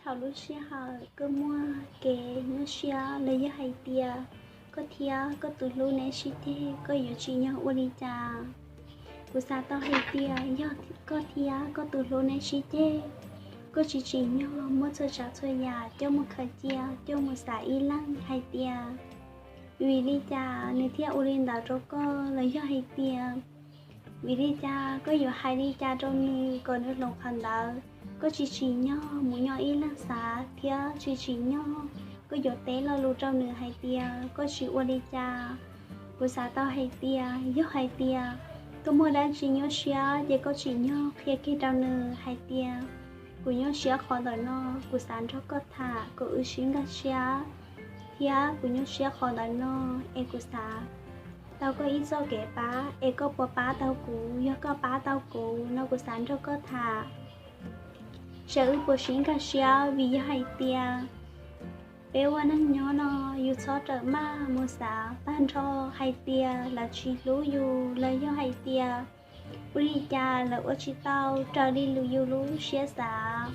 Thaum lub sij hawm koj muaj kev nyuaj siab los yog hais tias koj thiab koj tus hlub neb sib ceg, koj yuav tsim nyog ua li cas? Kuv xav tau hais tias yog koj thiab koj tus hlub neb sib ceg, koj tsis tsim nyog muab txhua tsav txhua yam coj mus khaws cia, coj mus xav ib leeg hais tias vim li cas nws thiaj ua li ntawd rau koj los yog hais tias vim li cas koj yuav hais li cas rau nws kom nws hloov qhov ntawd. Koj tsis tsim nyog mus nyob ib leeg xav thiab tsis tsim nyog koj yuav teb lo lus rau nws hais tias koj tsis ua li cas. Kuv xav tau hais tias yog hais tias koj muaj dab tsi nyuaj siab ces koj tsim nyog qhia kiag rau nws hais tias kuv nyuaj siab qhov ntawm no, kuv xav nrog koj tham kom wb sib nkag siab, thiab kuv nyuaj siab qhov ntawm no es kuv xav tau koj ib txoj kev pab es koj puas pab tau kuv? Yog koj pab tau kuv no kuv xav nrog koj tham seb wb puas sib nkag siab. Vim yog hais tias peb ua neej nyob no yus txhob rawm maj mus xav tag nrho hais tias lawv tsis hlub yus los yog hais tias ua li cas lawv ua tsis tau raws li lus yus lub siab xav.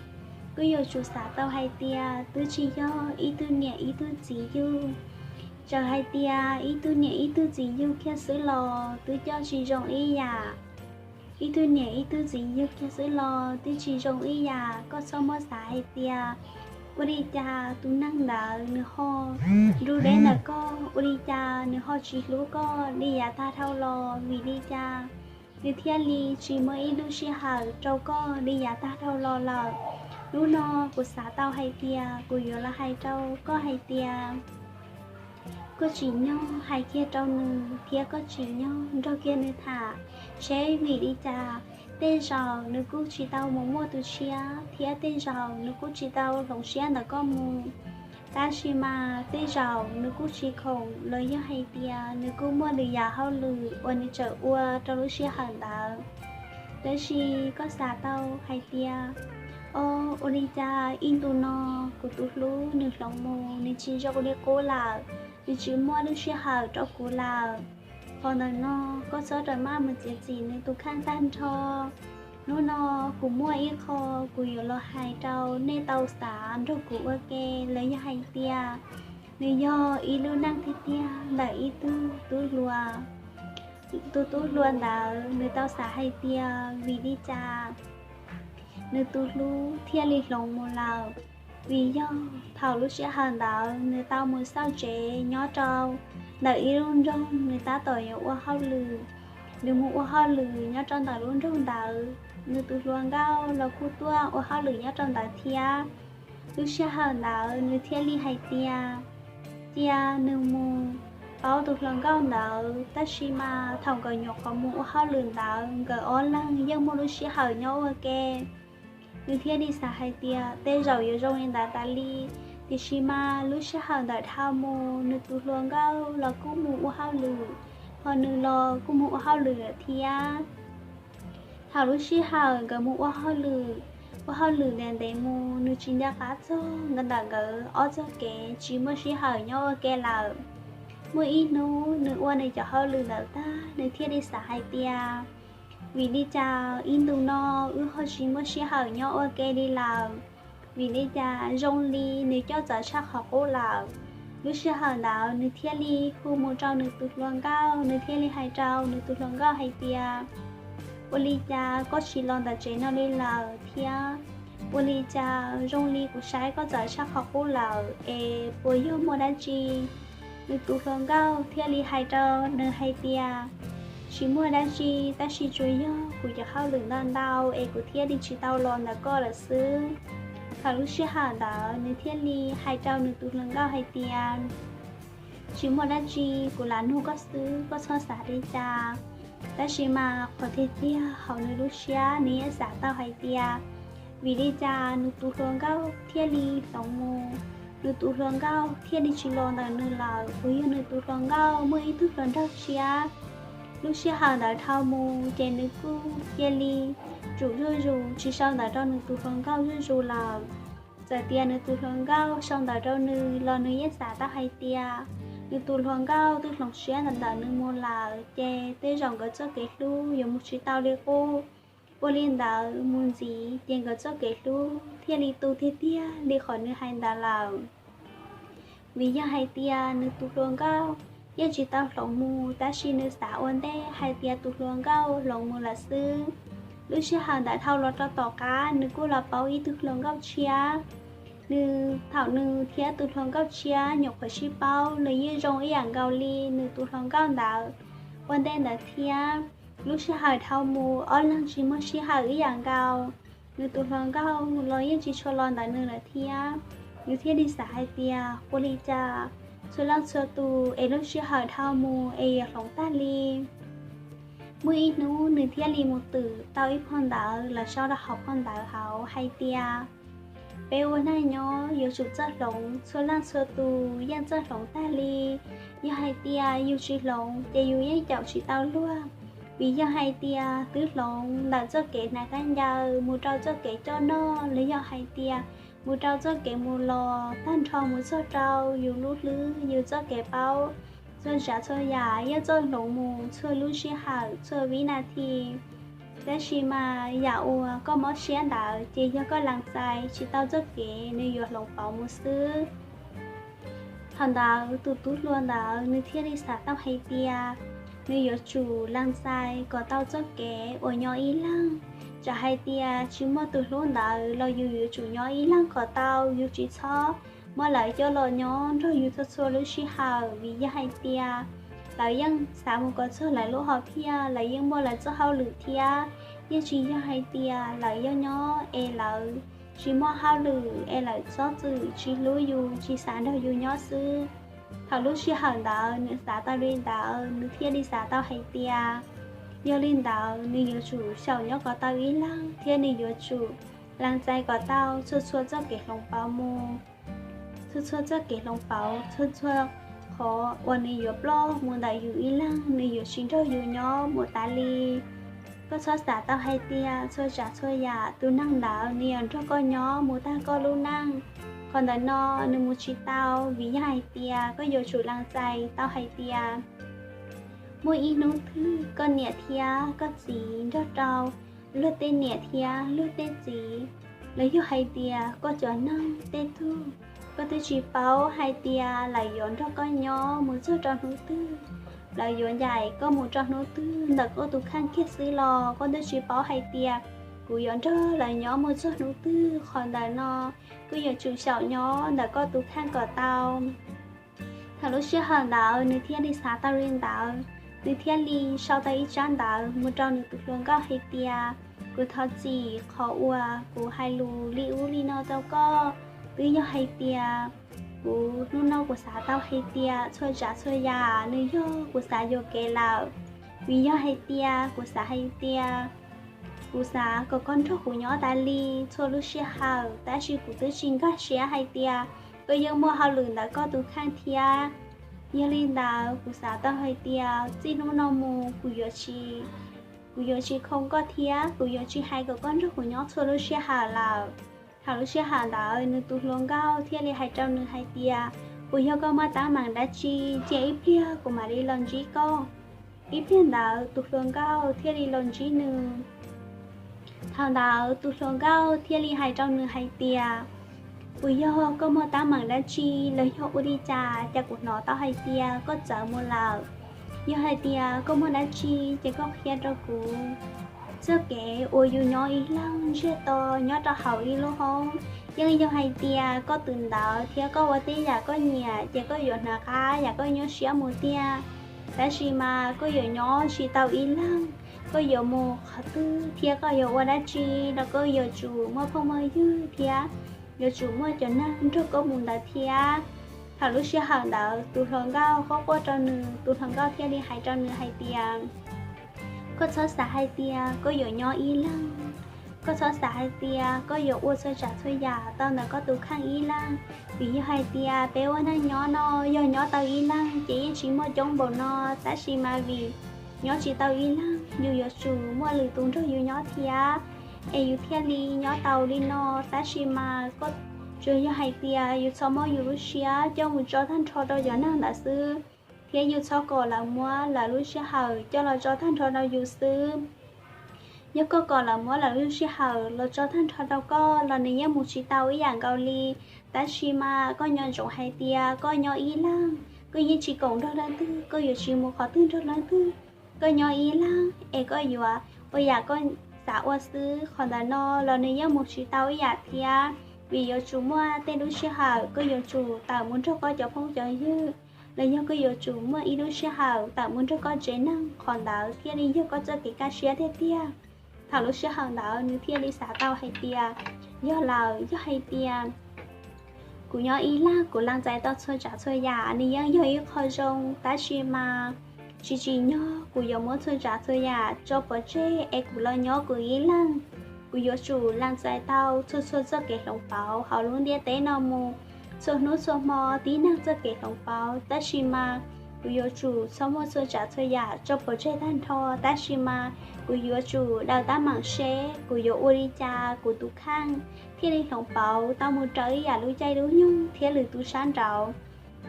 Koj yuav tsum xav tau hais tias twb tsis yog ib tug niam ib tug txiv yug. Txawm hais tias ib tug niam ib tug txiv yug kiag xwb los twb coj tsis zoo ib yam. Ib tug niam ib tug txiv yug kiag xwb los twb tsis zoo ib yam. Koj txhob muab xav hais tias ua li cas tus neeg ntawd nws ho nrug deb ntawm koj, ua li cas nws ho tsis hlub koj li yav tag dhau los, vim li cas nws thiaj li tsis muaj ib lub sij hawm rau koj li yav tag dhau los lawm. Hnub no kuv xav tau hais tias kuv yuav los hais rau koj hais tias koj tsim nyog hais kiag rau nws thiab koj tsim nyog nrog kiag nws tham seb vim li cas. Tej zaum nws kuj tsis tau mus muaj tus tshiab thiab tej zaum nws kuj tsis tau hloov siab ntawm koj mus. Tab sis mas tej zaum nws kuj tsis khoom los yog hais tias nws kuj muaj lwm yam hauj lwm uas nws tseem ua rau lub sij hawm ntawd. Tab sis koj xav tau hais tias o, ua li cas ib ntu no kuv tus hlub nws hloov mus nws tsis zoo li qub lawm, nws tsis muaj lub sij hawm rau kuv lawm. Qhov ntawm no koj txhob rawm maj mus txiav txim nws tus kheej tag nrho. Hnub no kuv muaj ib qho kuv yuav los hais rau nej tau xav nrog kuv ua ke los yog hais tias nws yog ib lub neej tiag tiag ntawm ib tug tub hluas. Tus tub hluas ntawd nws tau xav hais tias vim li cas nws tus hlub thiaj li hloov mus lawm. Vim yog thaum lub sij hawm ntawd nws tau mus xauj tsev nyob rau ntawm ib lub nroog, nws tab tom yuav ua hauj lwm. Nws mus ua hauj lwm nyob rau ntawm lub nroog ntawd, nws tus hluas nkauj los kuj tuaj ua hauj lwm nyob rau ntawd thiab. Lub sij hawm ntawd nws thiaj li hais tias cia nws mus paub tus hluas nkauj ntawd. Tab sis mas thaum nkawd nyuam qhuav mus ua hauj lwm ntawd nkawd ob leeg yeej muaj lub sij hawm nyob ua ke. Nws thiaj li xav hais tias tej zaum yuav zoo li ntawd tas li. Tiam sis mas lub sij hawm ntawd dhau mus nws tus hluas nkauj los kuj mus ua hauj lwm, ho nws los kuj mus ua hauj lwm lawm thiab. Thaum lub sij hawm nkawd mus ua hauj lwm, ua hauj lwm ntev ntev mus nws tsis nco qab txog nkawd ntawm nkawd ob txoj kev tsis muaj sij hawm nyob ua ke lawm. Muaj ib hnub nws ua nws cov hauj lwm ntawd tag nws thiaj li xav hais tias vim li cas ib ntu no wb ho tsis muaj sij hawm nyob ua ke li lawm? Vim li cas zoo li nws coj txawv tshaj qhov qub lawm? Lub sij hawm ntawd nws thiaj li hu mus rau nws tus hluas nkauj, nws thiaj li hais rau nws tus hluas nkauj hais tias ua li cas koj tsis los ntawm tsev no li lawm thiab? Ua li cas zoo li kuv saib koj txawv tshaj qhov qub lawm es puas yog muaj dab tsi? Nws tus hluas nkauj thiaj li hais rau nws hais tias tsis muaj dab tsi, tab sis tsuas yog kuv cov hauj lwm ntau ntau es kuv thiaj li tsis tau los ntawm koj lawm xwb. Thaum lub sij hawm ntawd nws thiaj li hais rau nws tus hluas nkauj hais tias tsis muaj dab tsi, kuv lam nug koj xwb, koj txhob xav li cas. Tab sis mas qhov tiag tiag hauv nws lub siab nws yeej xav tau hais tias vim li cas nws tus hluas nkauj thiaj li hloov mus, nws tus hluas nkauj thiaj li tsis los ntawm nws lawm, puas yog nws tus hluas nkauj muaj ib tug hluas nraug tshiab? Lub sij hawm ntawd dhau mus ces nws kuj cia li tsum zuj zus tsis sau ntawv rau nws tus hluas nkauj zuj zus lawm. Txawm tias nws tus hluas nkauj sau ntawv rau nws los nws yeej xav tau hais tias nws tus hluas nkauj twb hloov siab ntawm ntawm nws mus lawm ces tej zaum nkawd txoj kev hlub yuav mus tsis tau li qub. Ua li ntawd mus ntxiv ces nkawd txoj kev hlub thiaj li tu tiag tiag li qhov nws hais ntawd lawm. Vim yog hais tias nws tus hluas nkauj yeej tsis tau hloov mus, tab sis nws xav ua ntej hais tias tus hluas nkauj hloov mus lawm xwb. Lub sij hawm ntawd dhau los rau tom qab nws kuj los paub ib tug hluas nkauj tshiab. Nws, thaum nws thiab tus hluas nkauj tshiab nyuam qhuav sib paub, nws yeej zoo ib yam nkaus li nws tus hluas nkauj ntawd ua ntej ntawd thiab. Lub sij hawm dhau mus ob leeg tsis muaj sij hawm ib yam nkaus. Nws tus hluas nkauj los yeej tsis tshua los ntawm nws lawm thiab. Nws thiaj li xav hais tias ua li cas txhua leej txhua tus es lub sij hawm dhau mus es yuav hloov tag li. Muaj ib hnub nws thiaj li mus twm tau ib phau ntawv los sau rau hauv phau ntawv hauv hais tias peb ua neej nyob yuav tsum txawj hloov, txhua leej txhua tus yeej txawj hloov tag li. Yog hais tias yus tsis hloov ces yus yeej caum tsis tau luag. Vim yog hais tias twb hloov ntawm txoj kev hnav khaub ncaws mus rau txoj kev coj noj, los yog hais tias mus rau txoj kev mus los, tag nrho mus txog rau yus lub hlwb, yus txoj kev paub, txhua tsav txhua yam yeej txawj hloov mus txhua lub sij hawm txhua vib nas this. Tab sis mas yam uas koj mob siab ntawd ces yog koj lees txais tsis tau txoj kev nws yuav hloov pauv mus xwb. Thaum ntawd tus tub hluas ntawd nws thiaj li xav tau hais tias nws yuav tsum lees txais kom tau txoj kev uas nyob ib leeg. Txawm hais tias tsis muaj tus hlub ntawd los yus yuav tsum nyob ib leeg kom tau, yus tsis txhob muab lawv coj los nyob nrog yus txhua txhua lub sij hawm, vim yog hais tias lawv yeej xav mus kom txog lawv lub hom phiaj, lawv yeej muaj lawv txoj hauj lwm thiab. Yeej tsis yog hais tias lawv yog nyob es lawv tsis muaj hauj lwm es lawv txhob txwm tsis hlub yus, tsis xav nrog yus nyob xwb. Thaum lub sij hawm ntawd nws xav tau li ntawd, nws thiaj li xav tau hais tias yog li ntawd nws yuav tsum xyaum nyob kom tau ib leeg thiab nws yuav tsum lees txais kom tau txhua txhua txoj kev hloov pauv mus, txhua txhua txoj kev hloov pauv, txhua txhua qhov uas nws yuav ploj mus ntawm yus ib leeg, nws yuav tsis nrog yus nyob mus tas li. Koj txhob xav tau hais tias txhua tsav txhua yam tus neeg ntawd nws yuav nrog koj nyob mus tag koj lub neej. Qhov ntawm no nws mus tsis tau, vim yog hais tias koj yuav tsum lees txais tau hais tias muaj ib hnub twg koj niam thiab koj txiv nrog rau luag tej niam thiab luag tej txiv, los yog hais tias koj cov neeg tej tug, koj twb tsis paub hais tias lawv yuav nrog koj nyob mus txog rau hnub twg, lawv yuav ncaim koj mus rau hnub twg ntawm koj tus kheej kiag xwb los koj twb tsis paub hais tias kuv yuav nrog lawv nyob mus txog hnub twg. Qhov ntawm no koj yuav tsum xyaum nyob ntawm koj tus kheej kom tau. Thaum lub sij hawm ntawd nws thiaj li xav tau li ntawd, nws thiaj li sau tau ib tsab ntawv mus rau nws tus hluas nkauj hais tias kuv thov txim qhov uas kuv hais lus li ub li no rau koj. Twb yog hais tias kuv hnub no kuv xav tau hais tias txhua tsav txhua yam nws yog kuv xav yuam kev lawm. Vim yog hais tias kuv xav hais tias kuv xav kom koj nrog kuv nyob tas li txhua lub sij hawm, tab sis kuv twb tsis nkag siab hais tias koj yeej muaj hauj lwm ntawm koj tus kheej thiab. Yog li ntawd kuv xav tau hais tias txij hnub no mus kuv yuav tsis, kuv yuav tsis khoo koj thiab kuv yuav tsis hais kom koj nrog kuv nyob txhua lub sij hawm lawm. Thaum lub sij hawm ntawd nws tus hluas nkauj thiaj li hais rau nws hais tias puas yog koj muaj teeb meem dab tsi, cia ib pliag kuv mam li los ntsib koj. Ib pliag ntawd tus hluas nkauj thiaj li los ntsib nws. Thaum ntawd tus hluas nkauj thiaj li hais rau nws hais tias puas yog koj muaj teeb meem dab tsi los yog ua li cas, cas kuv hnov tau hais tias koj txawv mus lawm. Yog hais tias koj muaj dab tsi ces koj qhia rau kuv. Txoj kev uas yus nyob ib leeg ntsiag to nyob rau hauv ib lub hoob, yeej yog hais tias koj twm ntawv thiab koj ua tej yam koj nyiam ces koj yuav hnav qab yam koj nyuaj siab mus tiag. Tab sis mas koj yuav nyob tsis tau ib leeg, koj yuav mus qhov twg thiab koj yuav ua dab tsi los koj yuav tsum muaj phooj muaj ywg thiab yuav tsum muaj cov neeg nrog koj mus ntawd thiab. Thaum lub sij hawm ntawd tus hluas nkauj quaj quaj rau nws, tus hluas nkauj thiaj li hais rau nws hais tias koj txhob xav hais tias koj yuav nyob ib leeg, koj txhob xav hais tias koj yuav ua txhua tsav txhua yam tau ntawm koj tus kheej ib leeg. Vim yog hais tias peb ua neej nyob no yog nyob tau ib leeg ces yeej tsis muaj coob npaum no, tab sis mas vim nyob tsis tau ib leeg yus yuav tsum muaj lwm tus nrog yus nyob thiab es yus thiaj li nyob tau li no. Tab sis mas koj tsuas yog hais tias yus txhob muab yus lub siab coj mus tso tag nrho rau cov neeg ntawd xwb, thiab yus txhob kom lawv muab lawv lub sij hawm coj los tso tag nrho rau yus xwb. Yog koj kom lawv muab lawv lub sij hawm los tso tag nrho rau koj los nws yeej mus tsis tau ib yam nkaus li. Tab sis mas koj nco ntsoov hais tias koj nyob ib leeg, koj yeej tsis koom nrog leej twg, koj yuav tsis mus qhov twg nrog leej twg. Koj nyob ib leeg es koj yuav ua yam koj xav ua xwb. Qhov ntawm no los nws yeej mus tsis tau ib yam thiab, vim yuav tsum muaj tej lub sij hawm koj yuav tsum tawm mus nrog koj cov phooj cov ywg, los yog koj yuav tsum muaj ib lub sij hawm tawm mus nrog koj tsev neeg, qhov ntawd thiaj li yog koj txoj kev kaj siab tiag tiag. Thaum lub sij hawm ntawd nws thiaj li xav tau hais tias, yog lawm, yog hais tias kuv nyob ib leeg kuv lees txais tau txhua tsav txhua yam nws yeej yog ib qho zoo, tab sis mas tsis tsim nyog kuv yuav muab txhua tsav txhua yam tso pov tseg es kuv los nyob kuv ib leeg. Kuv yuav tsum lees txais tau txhua txhua txoj kev hloov pauv hauv lub ntiaj teb no mus, txhua hnub txhua hmo tib neeg txoj kev hloov pauv, tab sis mas kuv yuav tsum txhob muab txhua tsav txhua yam tso pov tseg tag nrho, tab sis mas kuv yuav tsum daws tab meeg seb kuv yuav ua li cas kuv tus kheej thiaj li hloov pauv tau mus raws ib yam lub caij lub nyoog thiab lwm tus sab nraud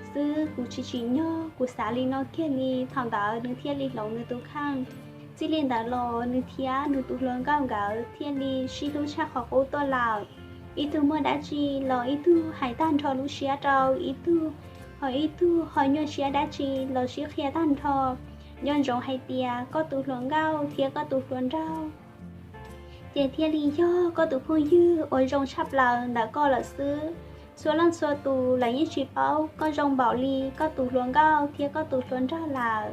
xwb. Kuv tsis tsim nyog, kuv xav li no kiag li. Thaum ntawd nws thiaj li hloov nws tus kheej. Txij li ntawd los nws thiab nws tus hluas nkauj nkawd thiaj li sib hlub tshaj qhov qub tuaj lawm. Ib tug muaj dab tsi los ib tug hais tag nrho lub siab rau ib tug, ho ib tug ho nyuaj siab dab tsi los sib qhia tag nrho. Nco ntsoov hais tias koj tus hluas nkauj thiab koj tus hluas nraug ces thiaj li yog koj tus phooj ywg uas zoo tshaj plaws ntawm koj lawm xwb. Txhua leej txhua tus lawv yeej tsis paub koj zoo npaum li koj tus hluas nkauj thiab koj tus hluas nraug lawm.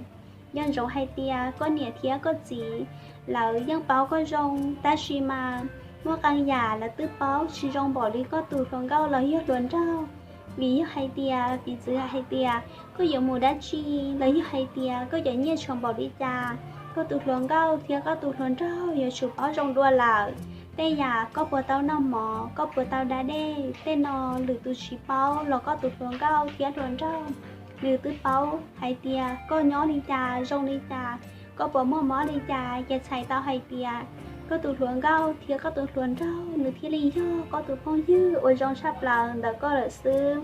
Nco ntsoov hais tias koj niam thiab koj txiv lawv yeej paub koj zoo, tab sis mas muaj qee yam lawv twb paub tsis zoo npaum li koj tus hluas nkauj los yog hluas nraug. Vim yog hais tias piv txwv hais tias koj yuav mus dab tsi, los yog hais tias koj cov nyiaj tshuav npaum li cas, koj tus hluas nkauj thiab koj tus hluas nraug yuav tsum paub zoo dua lawm. Tej yam koj puas tau noj mov, koj puas tau da dej, tej no lwm tus tsis paub los koj tus hluas nkauj thiab hluas nraug nws twb paub hais tias koj nyob li cas zoo li cas, koj puas muaj mob li cas, ces txhais tau hais tias koj tus hluas nkauj thiab koj tus hluas nraug nws thiaj li yog koj tus phooj ywg uas zoo tshaj plaws ntawm koj lawm xwb.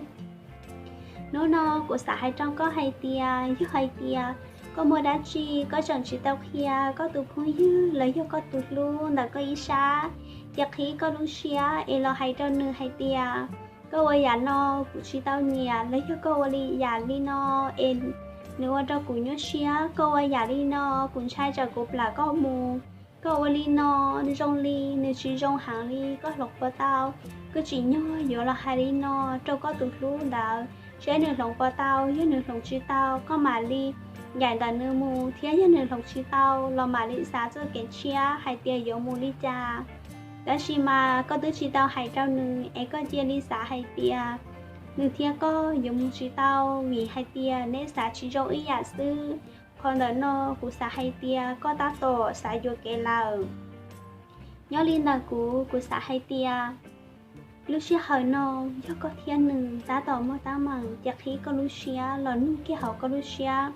Hnub no kuv xav hais rau koj hais tias yog hais tias koj muaj dab tsi koj tseem tsis tau qhia koj tus phooj ywg los yog koj tus hlub ntawm koj ib sab, ces qhib koj lub siab es los hais rau nws hais tias koj ua yam no kuv tsis tau nyiam, los yog koj ua li yam li no es nws ua rau kuv nyuaj siab, koj ua yam li no kuv ntshai tsam kuv plam koj mus, koj ua li no zoo li nws tsis zoo heev li, koj hloov puas tau? Koj tsim nyog yuav los hais li no rau koj tus hlub ntawd seb nws hloov puas tau. Yog nws hloov tsis tau koj mam li ncaim ntawm nws mus, thiab yog nws hloov tsis tau los mam li xav txoj kev tshiab hais tias yuav mus li cas. Tab sis mas koj twb tsis tau hais rau nws es koj cia li xav hais tias nws thiab koj yuav mus tsis tau, vim hais tias neb xav tsis zoo ib yam xwb. Qhov ntawm no kuv xav hais tias koj tab tom xav yuam kev lawm. Nyob li ntawm kuv, kuv xav hais tias lub sij hawm no yog koj thiab nws tab tom muaj teeb meem, ces qhib koj lub siab los nug kiag hauv koj lub siab.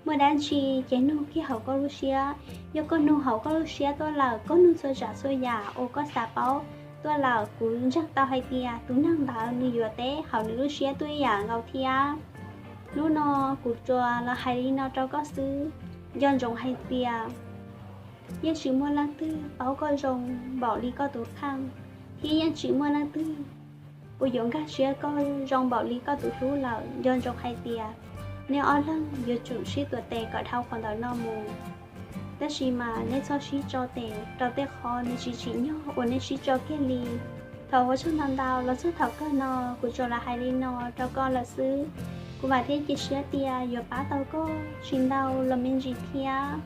Muaj dab tsi ces nug kiag hauv koj lub siab. Yog koj nug hauv koj lub siab tuaj lawm, koj nug txhua tsav txhua yam uas koj xav paub tuaj lawm, kuv ntseeg tau hais tias tus neeg ntawd nws yuav teb hauv nws lub siab tuaj ib yam nkaus thiab. Hnub no kuv tsuas los hais li no rau koj xwb. Nco ntsoov hais tias yeej tsis muaj leej twg paub koj zoo npaum li koj tus kheej, thiab yeej tsis muaj leej twg uas yuav nkag siab koj zoo npaum li koj tus hlub lawm. Nco ntsoov hais tias neb ob leeg yuav tsum sib tuav tes kom dhau qhov ntawm no mus. Tab sis mas neb txhob sib tso tes rau tej qhov nws tsis tsim nyog uas neb sib tso kiag li. Thov ua tsaug ntau ntau los txog thaum kawg no, kuv tsuas los hais li no rau koj lawm xwb. Kuv vam thiab cia siab tias yuav pab tau koj tsis ntau los me ntsis thiab.